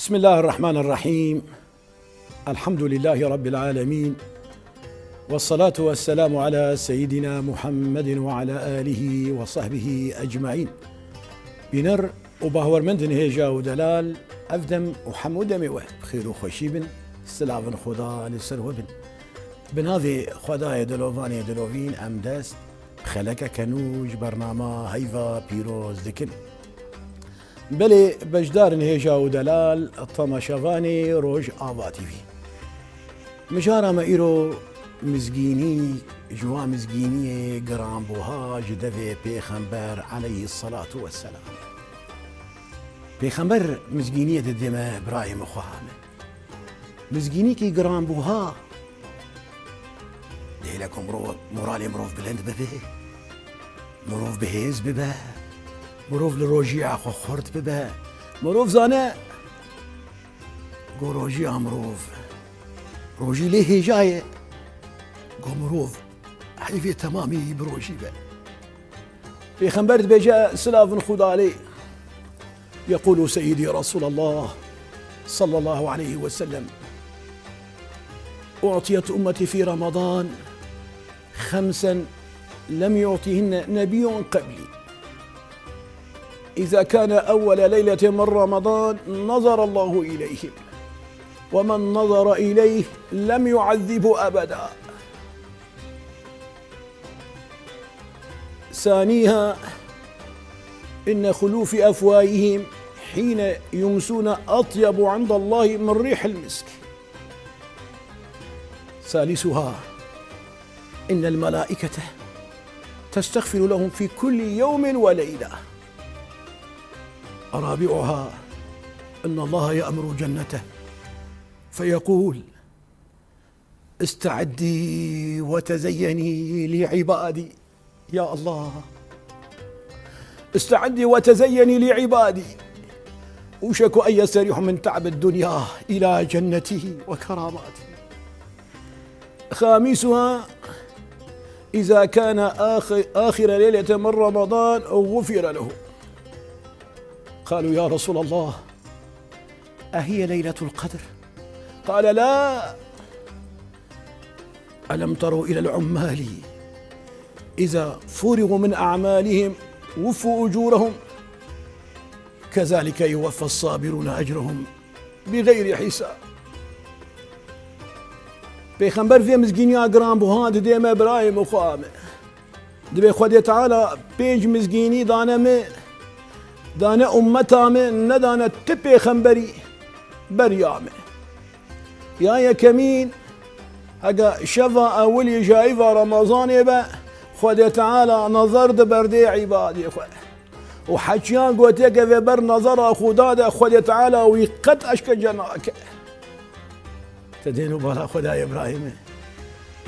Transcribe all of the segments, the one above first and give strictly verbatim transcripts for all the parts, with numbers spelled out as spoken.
بسم الله الرحمن الرحيم. الحمد لله رب العالمين. والصلاة والسلام على سيدنا محمد وعلى آله وصحبه أجمعين. Bîner û bawermendin hêja û delal, ev dem û hemû demê we bi xêr û xweşî bin, silavin Xuda li ser we bin. Bi navê Xwedayê dilovanê dilovîn em dest bi xelekeke nû ji bernama heyva pîroz dikin. Belê beşdarin hêja û delal, temaşevanê Rojava T V. Mijara me îro mizgînî, ji wan mizgîniyê giranbuha ji devê Pêxember aleyhisselatu vesselam. Pêxember mizgîniyê didê me birayê min xweha min. Mizgînîkî giranbuha. Dihêle ku mirov, moralê mirov bilind bibe, mirov bi hêz bibe, mirov li rojiya xwe xurt bibe, mirov zane ku rojiya mirov, rojî lê hêja ye, ku mirov heyvê temamî bi rojî be. Pêxember dibêje, silavin Xuda lê. يقول سيدي رسول الله صلى الله عليه وسلم: أعطيت أمتي في رمضان خمسا لم يعطهن نبي قبلي. إذا كان أول ليلة من رمضان نظر الله إليهم، ومن نظر إليه لم يعذبه أبدا. ثانيها، إن خلوف أفواههم حين يمسون أطيب عند الله من ريح المسك. ثالثها، إن الملائكة تستغفر لهم في كل يوم وليلة. رابعها، إن الله يأمر جنته فيقول: استعدي وتزيني لعبادي. يا الله، استعدي وتزيني لعبادي. أوشك أن يستريحوا من تعب الدنيا إلى جنتي وكراماتي. خامسها، إذا كان آخ-، آخر ليلة من رمضان غفر له. قالوا: يا رسول الله، أهي ليلة القدر؟ قال: لا. ألم تروا إلى العمال إذا فرغوا من أعمالهم وفوا أجورهم كذلك يوفى الصابرون أجرهم بغير حساب. Pêxember vê mizgîniya giranbuha didê me birayê min xwe me. Dibê Xwedê Teala pênc mizgînî dane me, dane ummeta me, nedane ti pêxemberî beriya me. Ya yekemîn, hega şeva ewilî ji heyva Remezanê be, Xwedê Teala nazar di berdê îbadê xwe. Û heçiyan gotê ke vê ber nazara Xuda de, Xwedê Teala wî qet eşkence nake. Te dên û bala Xwedayê birayê min.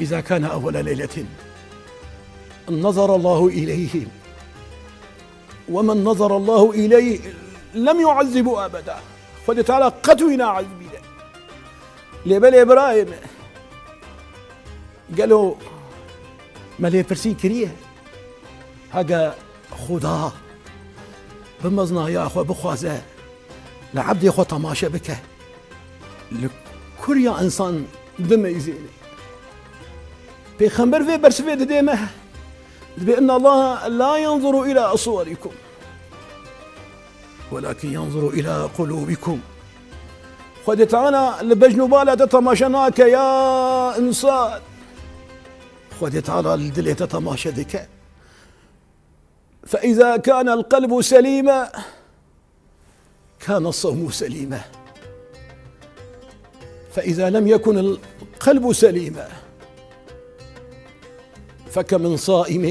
إذا كان أول ليلة نظر الله إليه ومن نظر الله إليه لم يعذبه أبدا. Xwedê Teala qet wî naezbîne. Lê belê birayê min, gelo me lêpirsîn kiriye? Hege Xuda bi meznaya xwe bixwaze, li ebdê xwe temaşe bike, li kuriya însan bimeyzêne. Pêxember vê bersivê didê me, dibê: إن الله لا ينظر إلى صوركم ولكن ينظر إلى قلوبكم. Xwedê Teala li bejn û bala te temaşe nake ya însan. Xwedê Teala li dilê te temaşe dike. فإذا كان القلب سليما كان الصوم سليما، فإذا لم يكن القلب سليما فكم من صائم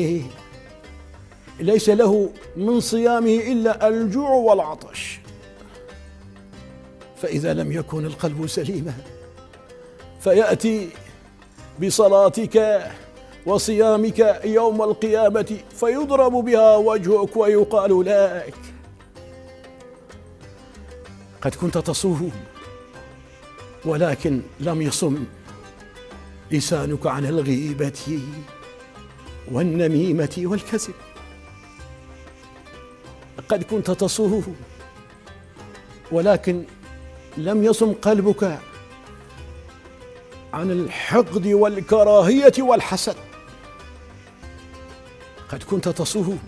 ليس له من صيامه إلا الجوع والعطش، فإذا لم يكن القلب سليما فيأتي بصلاتك وصيامك يوم القيامة فيضرب بها وجهك ويقال لك: قد كنت تصوم ولكن لم يصم لسانك عن الغيبة والنميمة والكذب. قد كنت تصوم ولكن لم يصم قلبك عن الحقد والكراهية والحسد. قد كنت تصوم،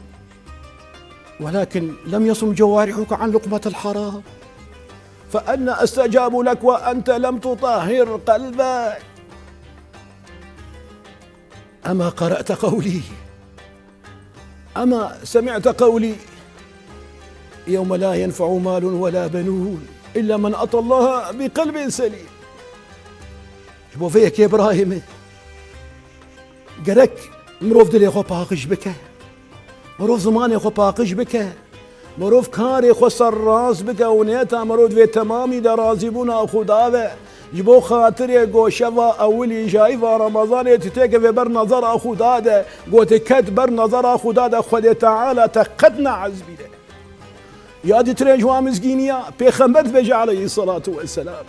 ولكن لم يصم جوارحك عن لقمة الحرام، فأنى أستجاب لك وأنت لم تطهر قلبك؟ أما قرأت قولي؟ أما سمعت قولي؟ يوم لا ينفع مال ولا بنون إلا من أتى الله بقلب سليم. Ji bo vê yekê birayê min, gerek mirov dilê xwe paqij bike, mirov zimanê xwe paqij bike, mirov karê xwe serrast bike û nêta mirov divê temamî de razîbûna Xuda be. Ji bo xatirê ku şeva ewilî ji heyva Remezanê tu têkevê ber nezera Xuda de, ku tu ket ber nezera Xuda de, Xwedê Teala te qet neezbîne. Ya dîtirê ji wan mizgîniya, Pêxember dibêje aleyhisselatu vesselam,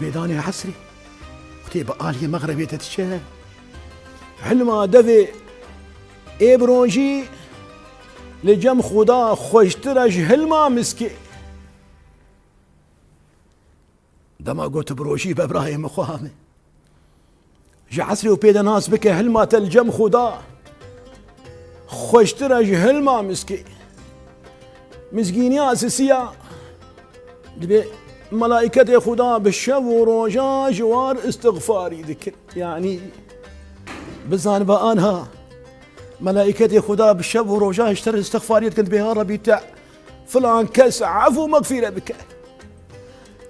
bêdanê esrê, wextê bi aliyê mexrebê te diçe, hilma devê ê bi rojî li cem Xuda xweştir e ji hilma miskê. Dema got bi rojî be birayê min xwe me. Ji esrê û pê de nas bike hilma te li cem Xuda xweştir e ji hilma miskê. Mizgîniya sisiya dibê melaîketê Xuda bi şev û roja ji war istixfarî dikin. Yanî bizanibe anha melaîketê Xuda bi şev û roja ji te re istixfarî dikin, dibê ya Rebî te filan kes efû mexfîre bike.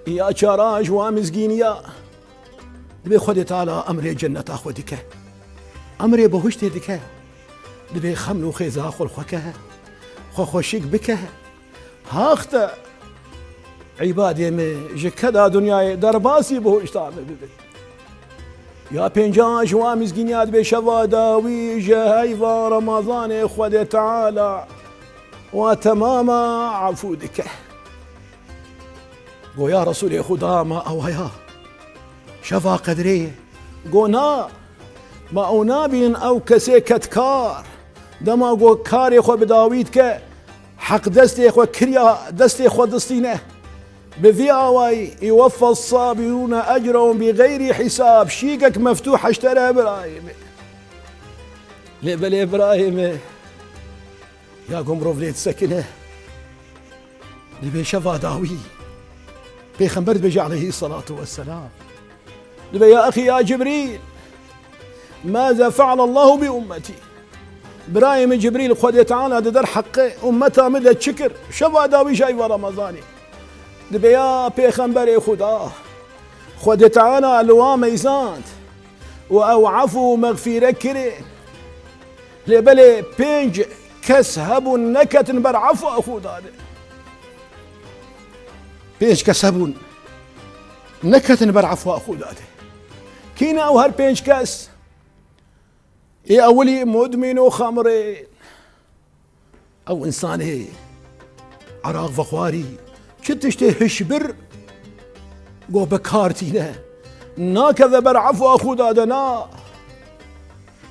Ya çara ji wan mizgîniya dibê Xwedê Teala emrê cenneta xwe dike. Emrê bihuştê dike. Dibê xeml û xêza xwe li xwe ke. Xwe xweşik bike. Hax te îbadê min ji keda dinyayê derbasî bihuşta min bibin. Ya pênca ji wan mizgîniya dibê şeva dawî ji heyva Remezanê Xwedê Teala wa temama efû dike. Go ya Resûlê Xuda, ma ewa ya şeva qedrê ye? Go na, ma ew nabînin ew kesê kedkar, dema go karê xwe bi dawî dike, heq destê xwe kiriya destê xwe distîne. Bi vî awayî, "Yuweffa s-sabirûne ecrehum bi xeyrî hisab." Şîkek meftûh heştere birayê me. Lê belê birayê me, ya ku mirov lê disekine, dibê şeva dawî. Pêxember dibêje aleyhî selatu wesselam. Dibê, "Ya exî ya Cibrîl, maze fe'alallahu bi ummetî?" Birayê min Cibrîl, Xwedê Teala di derheqê ummeta min de çi kir? Şeva dawî ji heyva Remezanê. Dibê, "Ya Pêxemberê Xuda, Xwedê Teala li wan meyzand û ew efû û mexfîre kirê. Lê belê pênc kes hebûn neketin ber efwa Xuda de." Pênc kes hebûn neketin ber efwa Xuda de. Kî ne ew her pênc kes? Ê ewilî mudmîn û xemrê. Ew însanê eraq vexwarî, çi tiştê hişbir go bi kar tîne, nakeve ber efwa Xuda de na.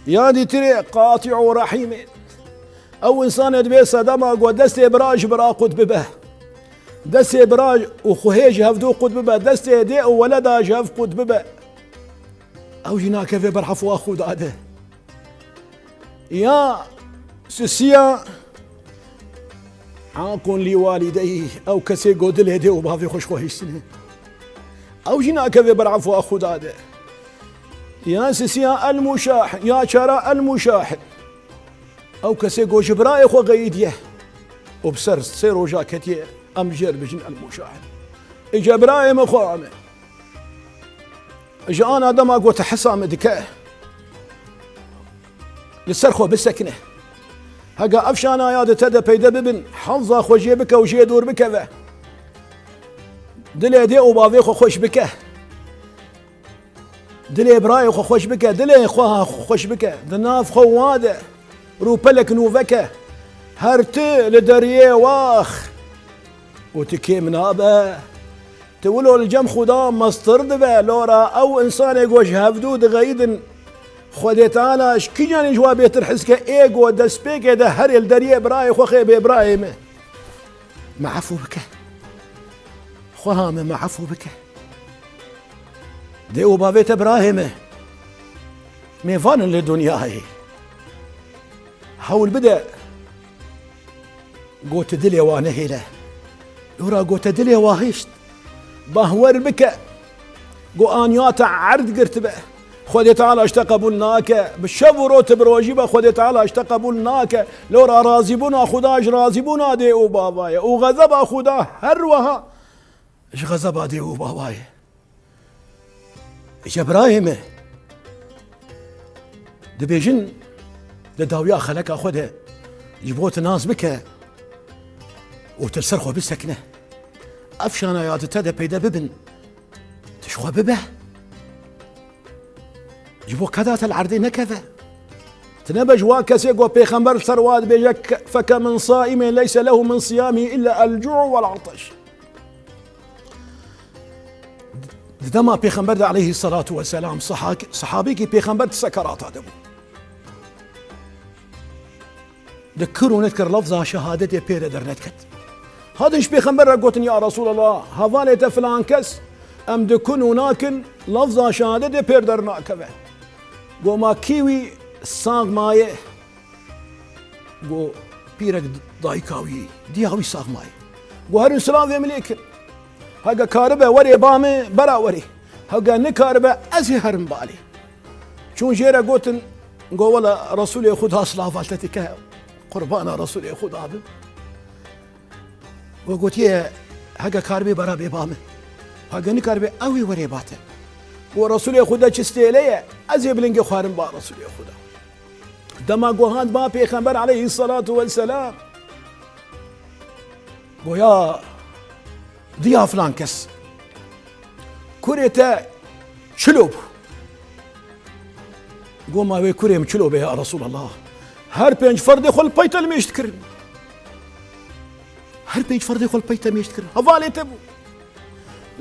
Ya dîtirê qatî'u rehîmê. Ew însanê dibê sedema go destê bira ji bira qut bibe. Destê bira û xwehê ji hevdû qut bibe. Destê dê û weleda ji hev qut bibe. Ew jî nakeve ber efwa Xuda de. Ya sisiya, aqun li walideyh, ew kesê go dilê dê û bavê xwe ji xwe hiştine. Ew jî nakeve ber efwa Xuda de. Ya sisiya el muşahid, ya çara el muşahid. Ew kesê go ji birayê xwe qeyidiye û bi ser sê roja ketiye, em jê re dibêjin el muşahid. Îca birayê min xwe me. Ji ana dema ku te hesa min dike, li ser xwe bisekine. Hega ev şanaya di te de peyde bibin, heza xwe jê bike û jê dûr bikeve. Dilê dê û bavê xwe xweş bike. Dilê birayê xwe xweş bike, dilê xwe xweş bike. Di nav xwe wa de rûpelek nû veke. Her ti li deriyê wax û ti kêm nabe. Ti wilo li cem Xuda mestir dibe, lora ew însanê ku ji hevdû dixeyidin, Xwedê Teala ji kîjanî ji wa bêtir hez ke, ê ku destpêkê de herê li deriyê birayê xwe xê bê birayê me. Me efû bike. Xweha min, min efû bike. Dê û bavê te, birayê min, mêvan in li dinyayê. Hewl bide ku tu dilê wa nehêle. Lora ku te dilê wa hişt, bahwer bike ku aniya te erd girtibe. Xwedê Teala ji te qebûl nake. Bi şev û roj tu bi rojî be, Xwedê Teala ji te qebûl nake. Lora razîbûna Xuda ji razîbûna dê û bava ye. Û xezeba Xuda her wiha ji xezeba dê û bava ye. Îca birayê me, dibêjin, di dawiya xeleka xwe de ji bo tu nas bike û tu li ser xwe bisekine. Ev şanaya di te de peyde bibin, tu ji xwe bibe. Ji bo keda te li erdê nekeve. Tu nebe ji wa kesê ku Pêxember li ser wa dibêje, "Feke min saimin leyse lehu min siyamî illa el-cu' wel-ataş." Di dema Pêxember de aleyhisselatu vesselam, sehak-, sehabêkî Pêxember di sekerata de bû. Dikir û nedikir lafza şehadetê pê re dernediket. Hatin ji Pêxember re gotin, "Ya Resûlallah, hevalê te filan kes, em dikin û nakin, lafza şehadetê pê re dernakeve." Go, "Ma kî wî sax maye?" Go, "Pîrek dayika wî, diya wî sax maye." Go, "Herin silavê min lê kin. Heke karibe werê ba min, bera werê. Heke nikaribe ez ê herim balê." Çûn jê re gotin, go, "Wela Resûlê Xuda silaval te dike, qurbana Resûlê Xuda bim." We gotiye, "Heke karibê bera bê ba min. Heke nikaribê ew ê werê ba te." Go, "Resûlê Xuda çi stêle ye, ez ê bi lingê xwe herim ba Resûlê Xuda." Dema go hat ba Pêxember aleyhisselatu vesselam, go, "Ya diya filan kes, kurê te çilo bû?" Go, "Ma wê kurê min çilo be ya Resûlallah. Her pênc ferdê xwe li pey te li mêj dikirin. Her pênc ferdê xwe li pey te mêj dikirin. Hevalê te bû."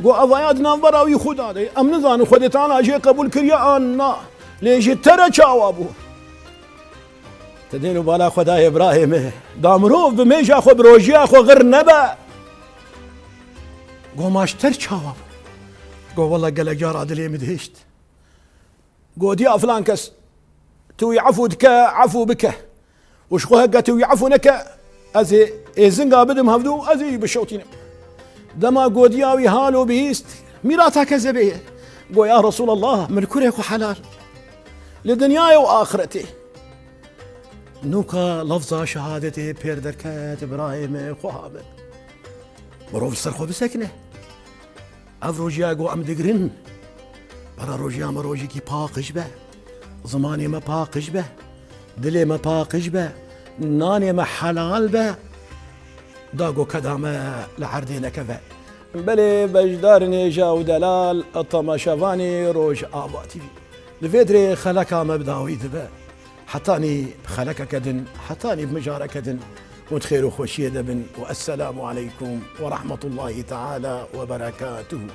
Go, "Evaya di navbera wî Xuda de. Em nizanin Xwedê Teala jê qebûl kiriye an na. Lê ji te re çawa bû?" Te dêr û bala xwe dayê birayê me. Da mirov bi mêja xwe, bi rojiya xwe xir nebe. Go, "Ma ji te re çawa bû?" Go, "Wela gelek cara dilê min dihişt." Go, "Diya filan kes, tu wî efû dike, efû bike. Û ji xwe heke tu wî efû neke, ez ê êzinga bidim hevdû, ez ê wî bişewtînim." Dema go diya wî hal û bihîst, mîrata kezebê ye. Go, "Ya Resûlallah, min kurê xwe helal. Li dinyayê û axiretê." Nûka lafza şehadetê pêr derket, birayê me, xweha be. Mirov li ser xwe bisekine. Ev rojiya ku em digirin, bera rojiya me rojekî paqij be. Zimanê me paqij be. Dilê me paqij be. Nanê me helal be. Da ku keda me li erdê nekeve. Belê beşdar nêja û delal, temaşevanê Rojava T V. Li vê dirê xeleka me bi dawî dibe. Hetanî bi xelekeke din, hetanî bi mijareke din, hûn di xêr û xweşiyê de bin û esselamu aleykum ve rahmetullahi teala ve berekatuhu.